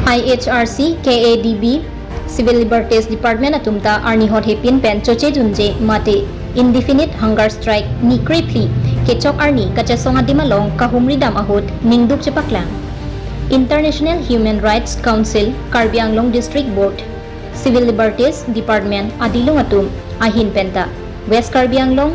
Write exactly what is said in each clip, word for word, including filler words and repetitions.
I H R C, K A D B, Civil Liberties Department atum ta arni hot hepin pen choche junje mate indefinite hunger strike ni krephli kechok arni kachesong adim along kahumri dam ahut ningduk chepaklang. International Human Rights Council, Karbi Anglong District Board, Civil Liberties Department adilung atum ahin penta West Karbi Anglong,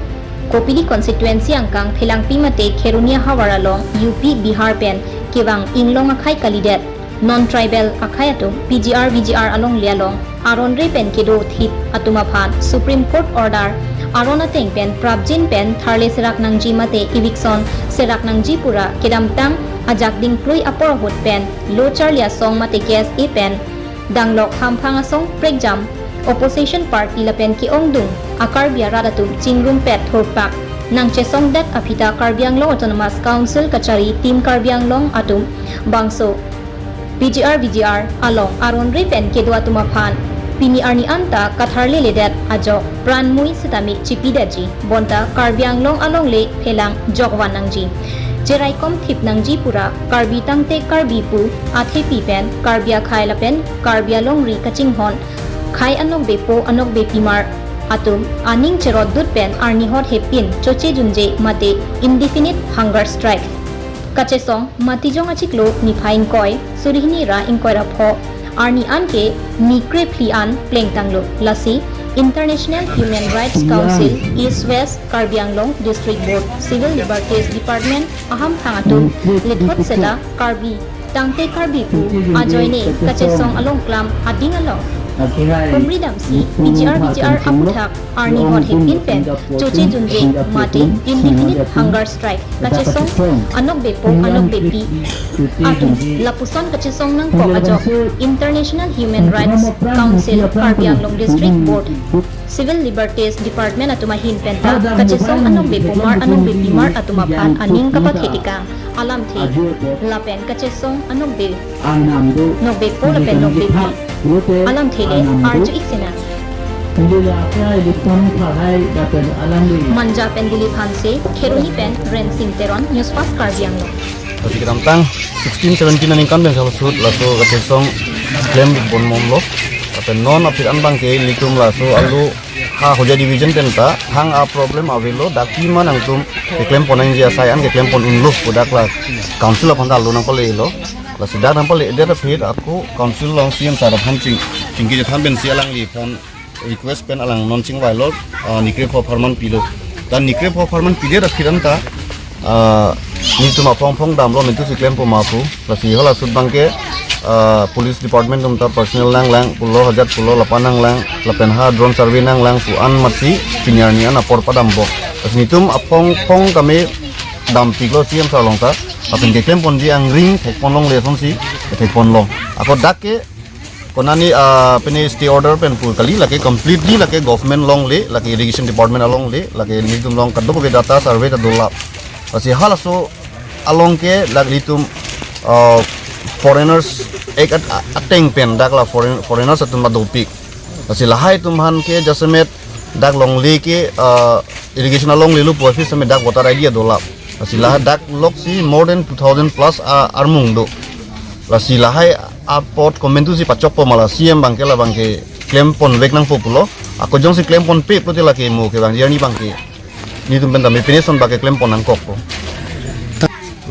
Kopili constituency angkang Phelangpi mate Kheroni ahavar along U P Bihar pen kevang inglong akhei kalidet non-tribal akhei atum P G R V G R alongle along aron re pen kedo thip atum aphan Supreme Court order aron ateng pen prapjin pen tharle serak nangji mate eviction serak nangji pura kedamtang ajak dingplui apor ahut pen lo charli asong mate K S A pen danglok hamphang asong prekjam opposition party lapen ke-ongdung a-Karbi arat atum chingrumpet thurpak nangchesongdet aphi ta Karbi Anglong Autonomous Council kachari Team Karbi Anglong atum bangso P G R V G R along aron re pen kedo atum aphan pini arni anta katharle ledet ajok pranmui sitame chipidetji bonta Karbi Anglong alongle phelang jokvan nangji. Cheraikom thip nangji pura Karbi tangte Karbi pu athepi pen Karbi akhei lapen Karbi alongri kachinghon khei anokbepo anokbepimar atum aning cherotdut pen arni hot hepin choche junje mate indefinite hunger strike kachesong Matijong achiklo niphai ingkoi suri hini ra ingkoi ra pho arni an ke ni krephli an plengtanglo. Lasi International Human Rights Council, East West Karbi Anglong District Board, Civil Liberties Department ahamphang atum lethot seta Karbi tangte Karbi pu ajoine kachesong along klam ading along humri damsi P G R V G R aputhak arni hot hepin pen choche junje mate indefinite hunger strike kachesong anokbepo anokbepi atum lapuson kachesong nangkok ajok International Human Rights Council, Karbi Anglong District Board, Civil Liberties Department atum ahin penta kachesong anokbepomar anokbepimar atum aphan aning kapathe tekang alamthe lapen kachesong anokbe nokbepo lapen nokbepi alamthe le arju ik sena. Manja pen Dilip Hanse, Kheroni pen Rensing Teron, News Fast Karbi Anglong. Tapi kedamtang sixteen seventeen aningkan pen salasut laso kachesong klem bonmomlo. Lapen non aphi an abang ke ilitum laso alu ha Hojai division penta hang a problem avelo, dak pima nangtum keklem ponnangji asai an keklem pon unlo pu dak la council aphan ta alu nangpale-lo. Lasi dak nangpaledet aphi ako council along C M sir aphan ching chingki chethan pensi alangliphan request pen alang non chingvailo, ah, ni krepho apharman pilo. Dan ni krepho apharman pidet aphi anta, ah, netum aphong phong damlo, netum si klem poma pu. Lasi hala sut abang ke, ah, police department atum ta personnel nanglang pulo, hajat pulo, lapu nanglang, lapen ha drone survey nanglang pu an amatsi pini arni an apor padampo. Lasi netum aphong phong kami dampiklo C M sir along ta. Lapen keklem ponji angring thek pon longle asonsi thek pon long. Ako dak ke konani, ah, pini stay order pen pu kali, lake completely lake government alongle, lake irrigation department alongle, lake netum along kadokave data survey ta dolap. Lasi halaso along ke lake netum, ah, foreigners act at-, ateng pen dak la foreign, foreigners atum ta dopik. Lasi lahai atum aphan ke jasemet dak longle ke, ah, irrigation alonglelo pu aphi semet dak voter I D ta dolap. Lasi ladak lok si more than two thousand plus a armung do. Lasi lahai apot komantu si pachok poma la C M abang ke labang ke klem ponvek nangpo pulo. Ako jongsi klem ponpe pulote lake mo kevangji arni abang ke netum penta mepine ason abang ke klem pon nangkokpo.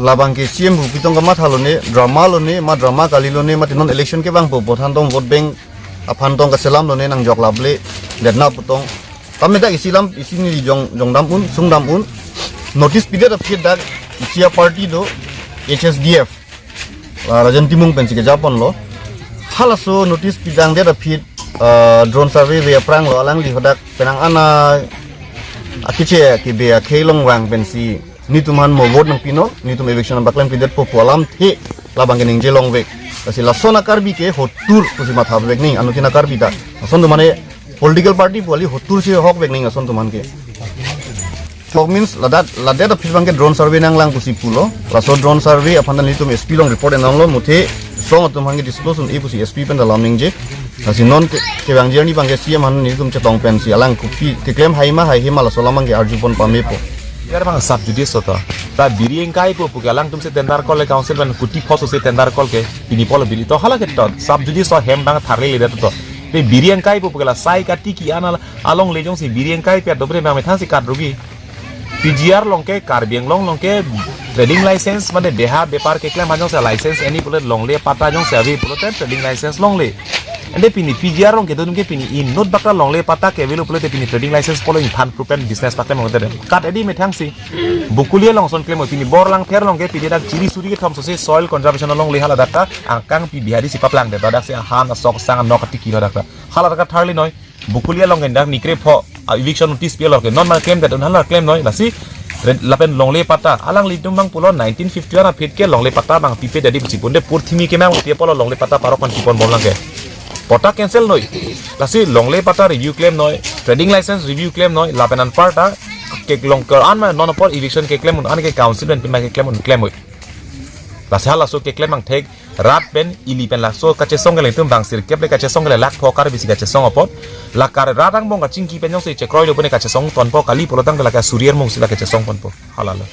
Labang ke C M pu pitong kamatha lone, drama lone, ma drama kali lone, mate non election kevangpo pu than tong vote bank aphan tong kaselam lone nangjok laple detna pu tong. Kami dak isi lam, isi ni jong, jong dam un, sung dam un. Notice pidet aphi dak isi a-party do, H S D F. Ah, Rajen Timung pensi keja ponlo. Halaso notice pidangdet aphi, ah, drone survey ave aphrang lo, alangli hadak penang an a-, akiche kibe akhei along vang pensi netum aphan mo vote nangpinon, netum eviction nangpaklem pidetpo pu alamthe labang ke ningje longvek. Lasi lason a-Karbi ke hotur pusi mathavek nangji, anuttin a-Karbi ta. Lason atum aphan ke political party pu kali, hotur si hokvek nangji lason atum aphan ke. Hok means ladak, ladak aphi abang ke drone survey nanglang pusi pulo. Laso drone survey aphan ta netum S P along report enlonglo, muthe song atum aphan ke disclose un-e pusi S P pen ta lam ningje. Lasi non ke, kevangji arni abang ke C M aphan netum chetong pensi alang kopi keklem hai ma haihe ma laso alam abang ke arju pon pamepo. Piar bang sub judice to. Ta biri engkai po puke alangtum si tender call le council pen kuti phoso si tender call ke pini polo bili to hala ke to. Sub judice to hem bang tharle le to. Te biri engkai po puke la sai katiki ana alongle jongsi biri engkai pi dobre bang methang si kat rugi. P G R along ke Karbi Anglong along ke trading license mane beha bepar keklem ajongsi license eni pulote longle patta jongsi ave pulote trading license longle. Ante pini P G R along kedo ke pini inut bakra longle patta ke avelo pulote pini trading license polo iphan prupen business paklem mangte. Kat edi methang si Bokoli along son klem pini Borlangpher along ke pini dak chiri suri kethom so si soil conservation alongle hala dak ta angkang pi Bihari si paplang de dak si ahan asok sang anok katiki lo dak ta. Hala dak tharle noi. Bokoli along ke dak ni krepho, ah, eviction notice pi along ke non ma klem dak un hala klem noi lasi. Red lapen longle patta alanglitum bang pulo nineteen fifty-one aphi ke longle patta bang pipe dadi pusi punde purthimi ke mang pi polo longle patta parok kon kipon bomlang ke. Patta cancel noi. Lasi longle patta review klem noi, trading license review klem noi, lapen anparta ke long ke an ma non apor eviction keklem un an ke council pen pima keklem un klem noi. Lasi halaso keklem angthek rat pen ili pen laso kachesong ke le tum bang sirkep le kachesong ke le lakh pho Karbi si kachesong apot. La kar rat angbong kachingki pen jongsi chekroilo pune kachesong tonpo kali pulo tangte la ka suri armung si la kachesong ponpo. Halalo.